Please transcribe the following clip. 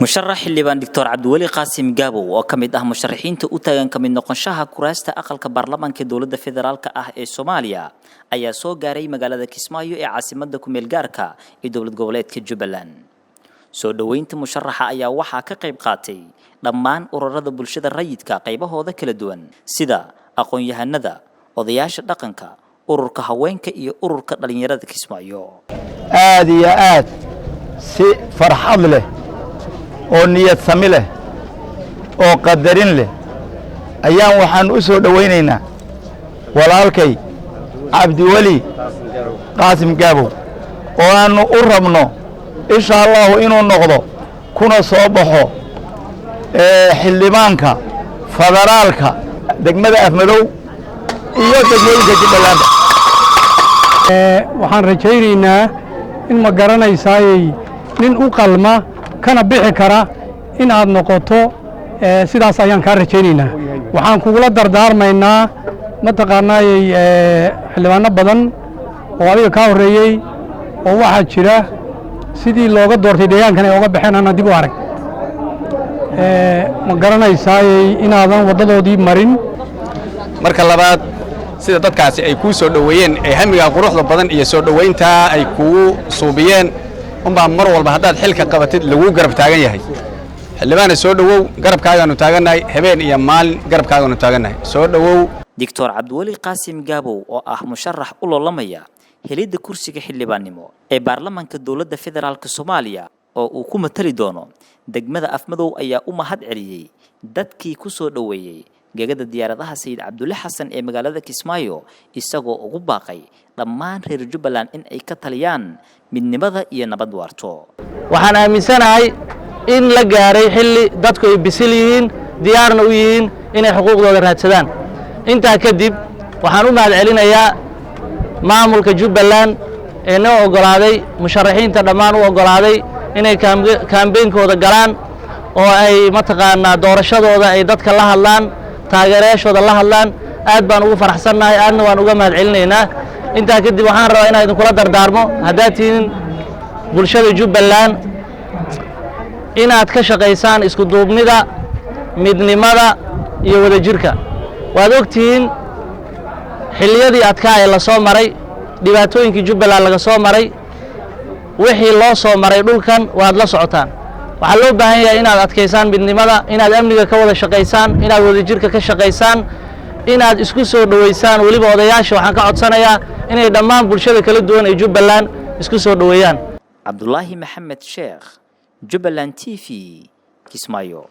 Musharax xildhibaan Doctor Cabdiweli Qaasim Gaabow oo ka mid ah musharaxiinta u taagan ka mid noqoshaha kuraasta aqalka baarlamaanka dowladda federaalka ah ee Soomaaliya ayaa soo gaaray magaalada Kismaayo ee caasimadda ku meel gaarka ee dowlad goboleedka Jubbaland. Soo dhoweynta musharaxa ayaa waxaa ka qayb qaatay dhammaan ururada bulshada rayidka qaybahooda kala duwan sida aqoon-yahanada, odayaasha dhaqanka, ururka haweenka iyo ururka dhalinyarada Kismaayo. Aad iyo aad si farxad leh oo niyad sami leh oo qadarin leh ayaan waxaan u soo dhowaynaynaa walaalkay Cabdiweli Qaasim Gaabow oo aannu u rabno, insha Allahu, inuu noqdo kuna soo baxo xildhibaanka federaalka degmada Afmadow iyo degmooyinka Jubbaland. Waxaan rajaynaynaa in, ma garanaysaayey, nin u qalma kana bixi kara in aad noqoto. Sidaas ayaan kaa rajaynaynaa. Waxaan kugula dardaarmaynaa, mataqaanaayey, xildhibaano badan oo adiga kaa horreeyey oo waxaa jira sidii looga doortay deegaankan ay oga baxeen ana dib u arag, ma garanaysaayey, inaadan waddadoodii marin. Marka labaad, sida dadkaasi ay kuu soo dhoweeyeen ee hamigaa quruxda badan iyo soo dhowayntaa ay kugu suubiyeen unbaa mar walba haddaad xilka qabatid laguu garab taagan yahay. Xildhibaane, soo dhowow, garabkaagaanu taagannahay, habeen iyo maalin garabkaagaanu taagannahay. Soo dhowow. Doctor Cabdiweli Qaasim Gaabow oo ah musharax u loolamaya helidda kursiga xildhibaannimo ee baarlamaanka dowladda federaalka Soomaaliya oo uu ku matali doono degmada Afmadow ayaa u mahad celiyey dadkii ku soo dhoweeyey gegada diyaaradaha Sayid Cabdulle Xasan ee magaalada Kismaayo, isagoo ugu baaqay dhammaan reer Jubbaland in ay ka taliyaan midnimada iyo nabad waarto. Waxaan aaminsanahay in la gaaray xilli dadku ay bisil yihiin, diyaarna u yihiin inay xuquuqdooda raadsadaan. Intaa kadib, waxaan u mahad celinayaa maamulka Jubbaland ee noo oggolaaday, musharaxiinta dhammaan u oggolaaday inay kaambeynkooda galaan oo ay, mataqaanaa, doorashadooda ay dadka la hadlaan, taageerayaashooda la hadlaan. Aad baan ugu faraxsannahay, aadna waan uga mahad celinaynaa. Intaa kadib, waxaan rabaa inaan idinkula dardaarmo, haddaad tihiin bulshada Jubbaland, inaad ka shaqaysaan isku duubnida, midnimada iyo wadajirka. Waad og tihiin xilliyadii adkaa ee la soo maray, dhibaatooyinkii Jubbaland laga soo maray, wixii loo soo maray dhulkan waad la socotaan. Waxaa loo baahan yahay inaad adkaysaan midnimada, inaad amniga ka wada shaqaysaan, inaad wadajirka ka shaqaysaan, inaad isku soo dhoweysaan. Weliba odayaasha waxaan ka codsanayaa inay dhammaan bulshada kala duwan ee Jubbaland isku soo dhoweeyaan. Cabdulaahi Maxamed Sheekh, Jubbaland TV, Kismaayo.